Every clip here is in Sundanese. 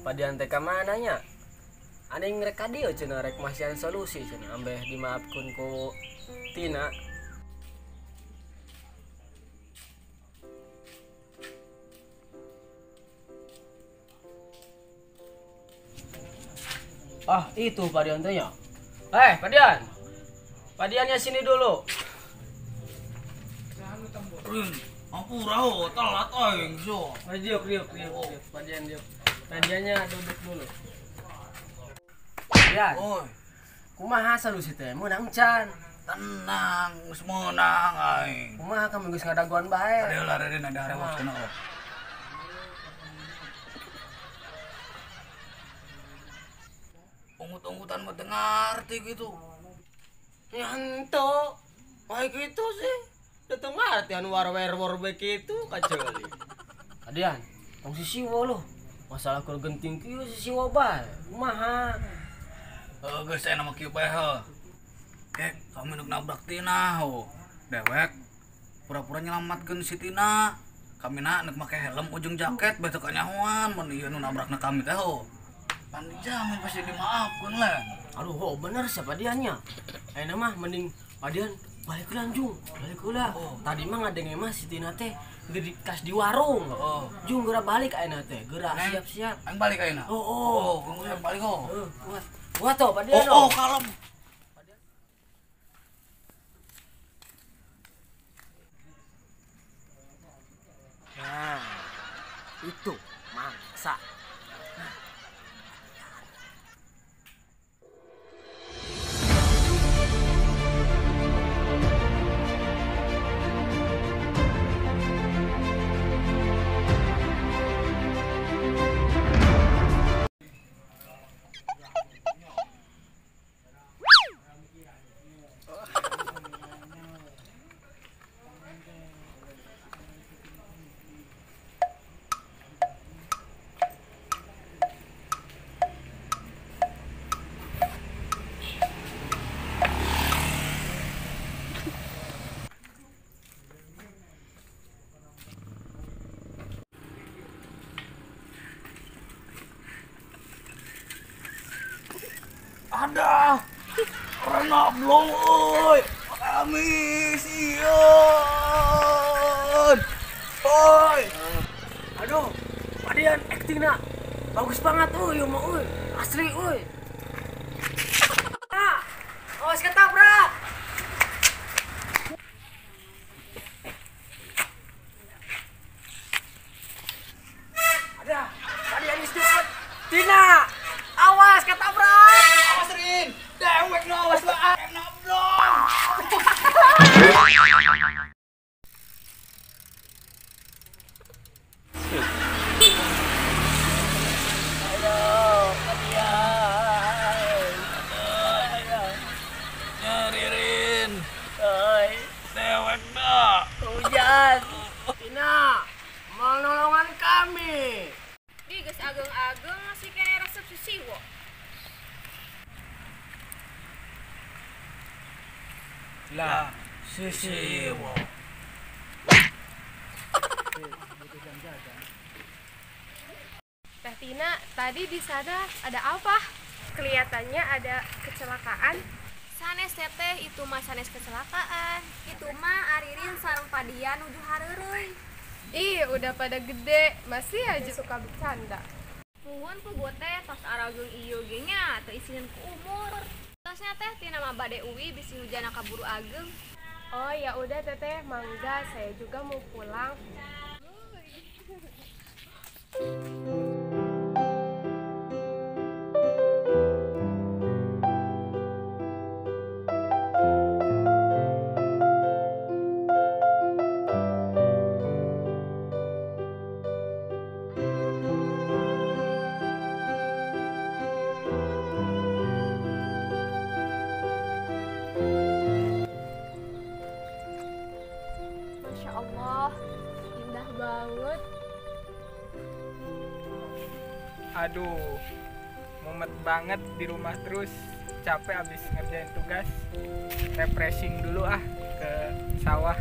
Padian teh ka mana nya? Aning rek ka dieu cenah rek masihan solusi cenah ambeh dimaafkeun ku Tina. Ah, itu Padian teh nya. Eh, Padian. Padiannya sini dulu. Ampura ho, telat aing so. Diuk, diuk, diuk, diuk. Padian diuk. Padiannya duduk dulu. Padian. Oi. Kumaha solusi teh meunang can? Tenang, geus meunang aing. Kumaha kamu geus ngadagoan bae. Ada lah Raden ada harewos kena. Ungut-ungutan mah teu ngarti gitu. Ya henteu. Wah gitu sih. Teu ngarti anu war-war kitu kaceuli. Adian, tong sisiwo loh. Masalah keur genting kieu sisiwo bae. Kumaha? Heuh geus aya mah kieu bae heuh. Kek, kami nuk nabrak Tina ho. Dewek pura-pura nyelamatkeun si Tina. Kami na nek make helm ujung jaket bae teu kanyahoan mun ieu nu nabrakna kami teh ho. Pan dijamin pasti dimaafkeun lah. Aduh, oh bener siapa diannya. Ayeuna mah mending Padian balik heula jung, balik heula. Oh. Tadi mah ngadenge mah si Tina teh geus di warung. Oh. Jung geura balik ayeuna teh, geura siap-siap. Aing balik ayeuna. Oh, oh. Oh, geura balik oh. Heuh, kuat. Kuat toh Padian. Oh, oh, kalem. Nah, itu mangsa. Ada orang ngablong euy. Kami sieun. Oi. Aduh, Padian actingna bagus banget euy, mah euy. Asli euy. Ah, awas ketabrak. Ada, Padian geus deukeut. Tina, awas ketabrak. Awas Rin, dewek no awas lah, nablong. Aduh, Padian. Nyeri Rin. Oi, dewek dah. Hujan. Tina, menolongan kami. Di geus ageng-ageng masih kene resep sisiwo. Lah, sisiwo. Teh Tina, tadi di sana ada apa? Kelihatannya ada kecelakaan. Sanes teteh, itu mah sanes kecelakaan. Itu mah Aririn sareng Padian nuju hareureui. Ih, udah pada gede, masih aja suka bercanda. Muhun puguh teh tos arageung ieu ge nya teu isineun ku umur. Tosnya teh Tina mah bade uwi bisi hujan kaburu ageng. Oh ya udah teteh, mangga saya juga mau pulang. Masya Allah, indah banget. Aduh, mumet banget di rumah terus. Capek abis ngerjain tugas. Refreshing dulu ah ke sawah.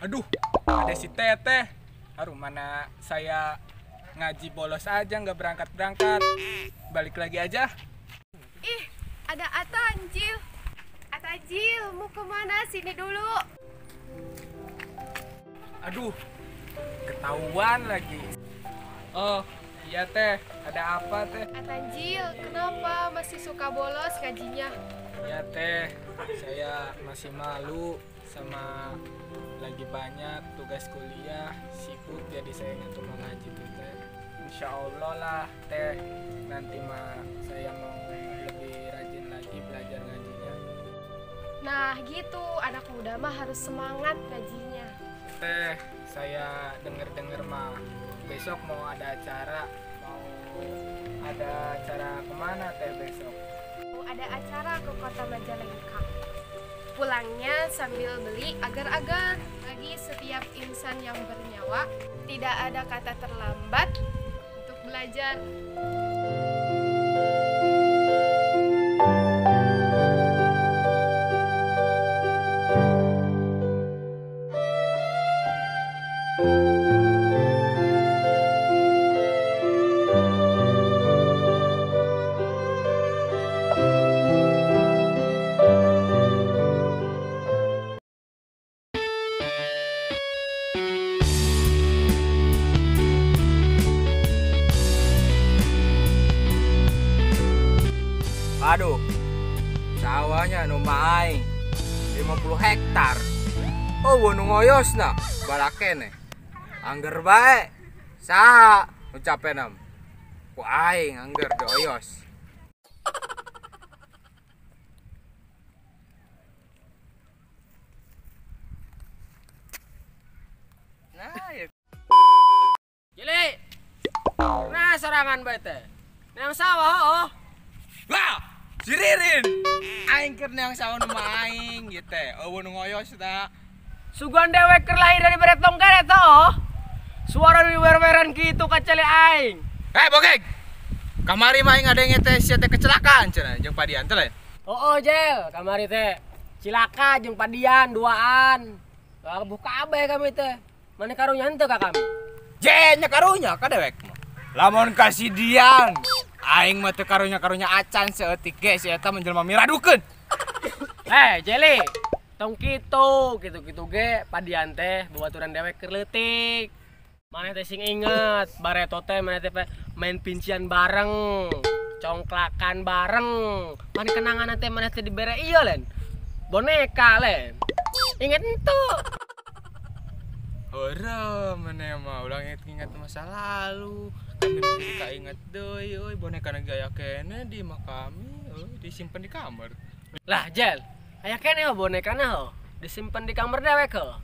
Aduh, ada si Teteh. Aduh, mana saya Ngaji bolos aja nggak berangkat-berangkat. Balik lagi aja. Ih, ada Atanjil. Atanjil, mau kemana? Sini dulu. Aduh, ketahuan lagi. Oh, iya teh. Ada apa teh? Atanjil, kenapa masih suka bolos ngajinya? Ya teh, saya masih malu sama lagi banyak tugas kuliah, sibuk jadi saya nggak mau ngaji tuh teh. Insya Allah lah teh, nanti mah saya mau lebih rajin lagi belajar ngajinya. Nah gitu, anak muda mah harus semangat ngajinya. Teh, saya denger-denger mah besok mau ada acara, mau ada acara kemana teh besok? Ada acara ke kota Majalengka. Pulangnya sambil beli agar-agar. Bagi setiap insan yang bernyawa, tidak ada kata terlambat untuk belajar. Aduh, sawahnya nu aing 50 hektar. Oh, nu ngoyosna balakene. Angger bae. Saha nu capena? Ku aing angger doyos. Nah, ya. Jeli. Nah, sorangan bae teh. Nang sawah oh. Lah, si Ririn. Aing keur neang sawah nu aing ieu teh. Eueuh nu ngoyos ta. Sugan dewek keur lahir dari beretong kene toh. Suara diwer-weran kitu kacale aing. Hei, bokek. Kamari mah aing ngadenge teh sia teh kecelakaan cenah jeung Padian teh lain. Oh, Jel, kamari teh cilaka jeung Padian duaan. Kabuh kabeh kami teh. Mane karunya henteu ka kami? Je, nya karunya ka dewek mah. Lamun kasih Dian, aing mah teu karunya-karunya acan seeutik ge si eta menjelma miradukeun. Eh, Jeli, tong kitu, kitu-kitu ge Padian teh babaturan dewek keur leutik. Maneh teh sing inget, bareto teh maneh teh main pincian bareng, congklakan bareng. Maneh kenangan teh maneh teh dibere ieu len. Boneka len. Inget entu. Ora, maneh mah ulah inget-inget masa lalu. Kami jadi inget deui euy boneka gaya kene di imah kami euy disimpen di kamar. Lah, Jel, aya kene ho bonekana ho. Disimpen di kamar dewek ho.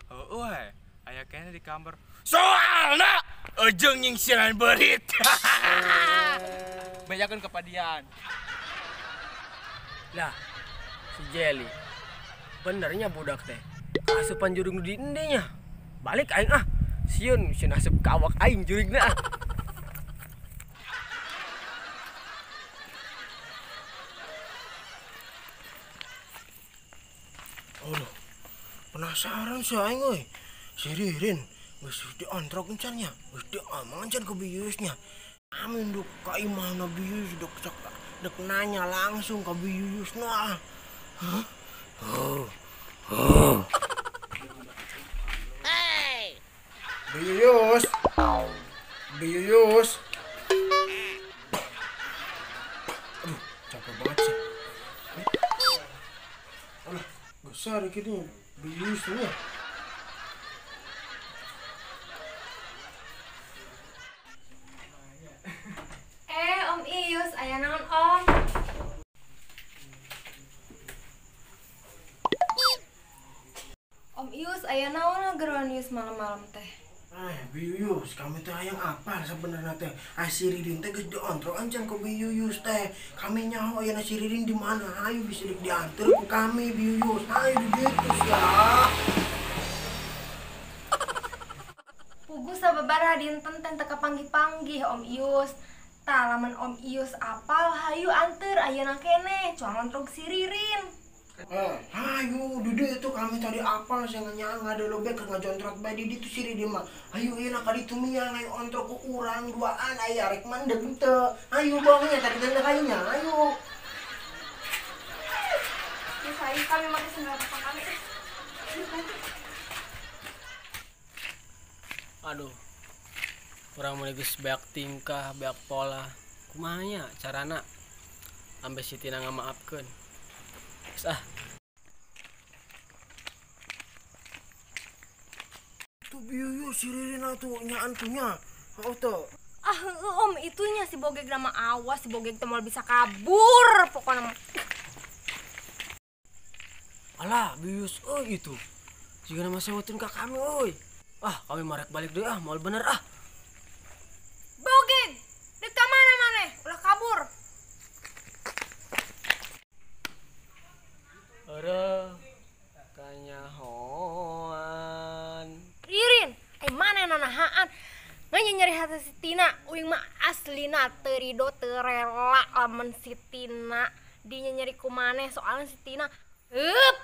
Heueuh he, aya kene di kamar. Soalna ujung nyingsiran beurit. Bejakeun ka Padian. Lah, si Jeli. Benernya budak teh. Asupan jurung di endenya. Balik aing ah. Sieun sieun asup ka awak aing jurigna ah. Aduh, penasaran sih aing euy. Si Ririn geus diontrok encan nya, geus diomong encan ke biusnya. Amin duk ka imahna bius duk sok dek nanya langsung ka biusna. Hah? Oh. Oh. Hey. Bius. Bius. Aduh, capek banget sih. Alah, besar gitu bius nya. Om Ius, aya naon Om? Om Ius, aya naon geroan Ius malam-malam teh? Biuyus, kami teh hayang apal sebenarnya teh. Si Ririn teh geus diontrok ancan ku Biuyus teh. Kami nyaho ayeuna si Ririn di mana? Ayo bisa diantar ku kami Biuyus. Ayo gitu sia. Puguh sababaraha dinten teh teu kapanggih-panggih Om Ius. Tah lamun Om Ius apal hayu anteur ayeuna keneh, cuang ngontrok si Ririn. Ayo Dede itu kami tadi apal saya nyanga ada lobek ngajontrot bae di ditu si Riri mah. Ayo ieu ka ditu miang ayo ontrok ku urang duaan aya rek mandeg teu. Ayo bohongnya tadi tanda kayunya ayo. Ya saya kami make sendal apa kami. Aduh. Urang mun geus beak tingkah, beak pola. Kumaha nya carana ambe si Tina ngamaafkeun. Geus ah. Tuh bieu si Ririna tuh nyaan punya. Oh tuh. Ah om itunya si Bogeg nama awas si Bogeg teh moal bisa kabur pokoknya. Alah bius euy itu. Jigana mah sewotun ka kami euy. Ah kami marek balik deui ah moal bener ah. Bogeg, dek ka mana maneh? Ulah kabur. Eueuh kanyahoan. Ririn, maneh nanahaan? Nanya nyeri hati si Tina, uing mah aslina teu rido teu rela lamun si Tina dinya nyeri ku maneh soalna si Tina. Heup.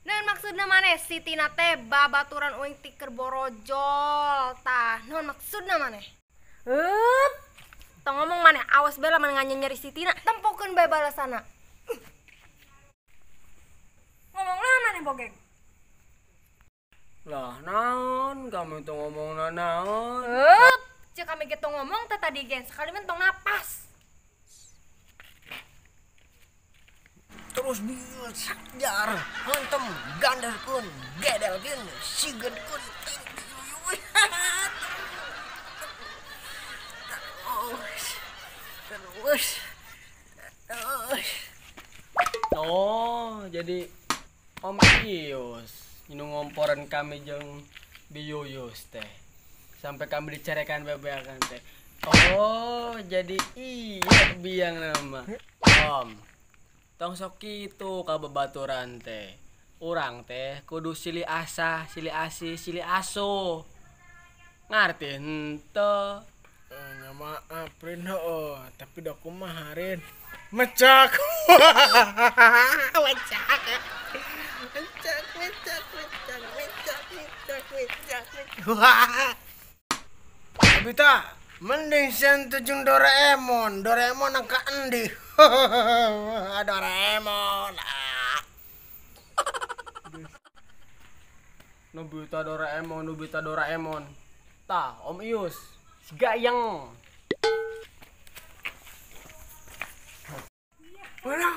Naon maksudna maneh si Tina teh babaturan uing ti keur borojol tah. Naon maksudna maneh? Heup. Tong ngomong maneh awas bae lamun nganya nyeri si Tina, tempokeun bae balasana. Ngomong naon maneh Bogeg? Lah naon kamu tuh ngomong naon? Heup, ceuk kami ge tong ngomong teh tadi gen sekali men tong napas. Terus bieu jar, hantem, ganderkeun, gedelkeun, sigeunkeun. Terus. Terus. Oh, jadi Om Ius nu ngomporan kami jeung Biyuyus teh. Sampai kami dicarekan bebeakan teh. Oh, jadi iya biang nama. Om, tong sok kitu ka babaturan teh. Urang teh kudu silih asah, silih asih, silih asuh. Ngarti henteu? Nya maaf Rin heueuh, tapi da kumaha Rin? Mecak. Mecak. Mecak, mecak, mecak, mecak, mecak, mecak, mecak. Nobita, mending sian tujung Doraemon. Doraemon angka endi. Doraemon. Nobita Doraemon, Nobita Doraemon. Tah, Om Ius, si gayeng. Walah,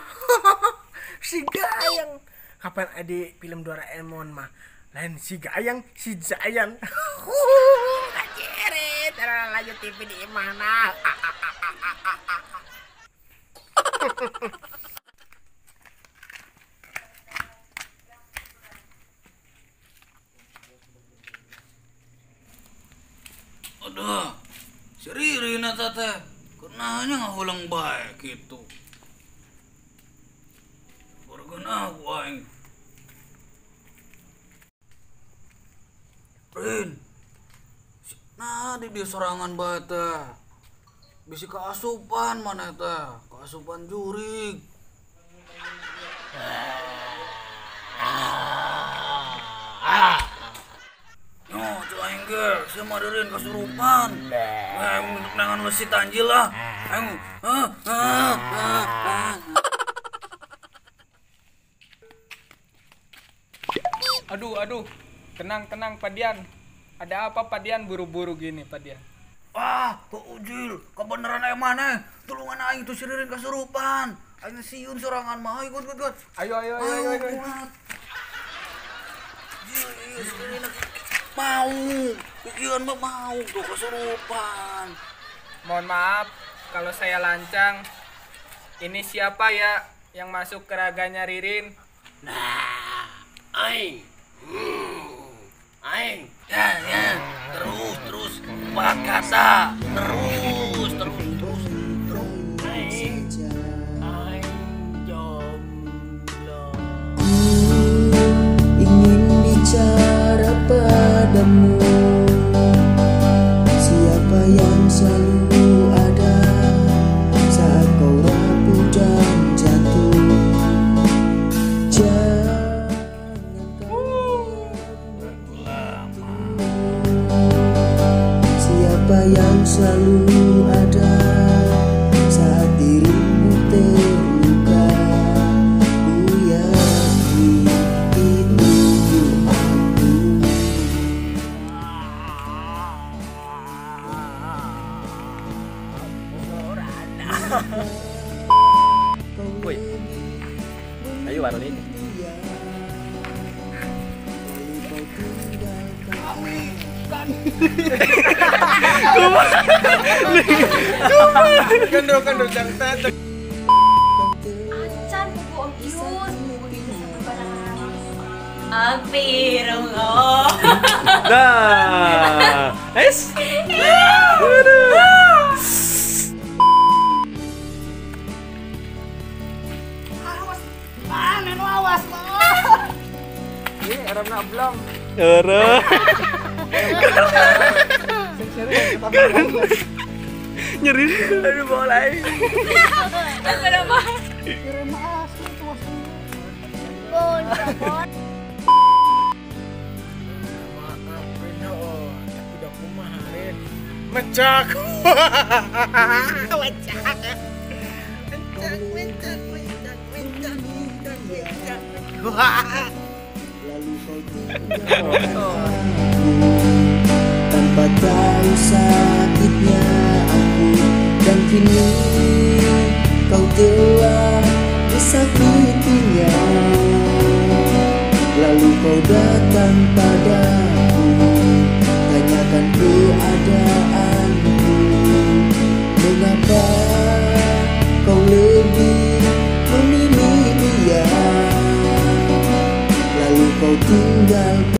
si gayeng. Kapan ada film Doraemon mah? Lain si gayeng, si Jayan. Kaceret, lanjut TV di mana? Aduh, si Ririn eta teh kenanya ngahulang bae kitu. Borgana aku aing. Rin, nah di dia sorangan bae teh. Bisi kaasupan mana teh, kaasupan jurig. Yo, cuy aing ge, sia mah Ririn kasurupan. Aing untuk nangan leusi tanjil lah. Aing Aduh, aduh. Tenang, tenang, Pak Dian. Ada apa Pak Dian buru-buru gini, Pak Dian? Wah, Pak Ujil, kebenaran aya maneh. Tulungan aing tuh si Ririn kasurupan. Aing sieun sorangan mah. Ayo, ikut, ikut. Ayo, ayo, ayo, ayo, ayo. Jil, si Ririn mau. Pikiran mah mau tuh kasurupan. Mohon maaf kalau saya lancang. Ini siapa ya yang masuk ke raganya Ririn? Nah, aing. Aing. Ya, ya. Terus, terus. Empat kata. Terus, terus, terus, terus. Aing. Aing jomblo. Ku ingin bicara padamu. Siapa yang selalu ada saat kau rapuh dan jatuh? yang selalu ada saat dirimu terluka. Ku yakin itu aku. Woi, ayo warung ini. Kendro jangan tetek. Acan buku Om Ius, buku itu sama barang. Astagfirullah. Dah. Es. Awas, panen awas loh. Ini orang nak belum. Orang. Nyeri. Aduh boleh. Kenapa? Mecak. Mecak. Mecak, mecak, mecak, mecak, mecak. Lalu kau tinggalkan aku tanpa tahu sakitnya aku, dan kini kau telah disakitinya. Lalu kau datang padaku, tanyakan keadaanku. Mengapa kau lebih memilih dia? Lalu kau tinggal.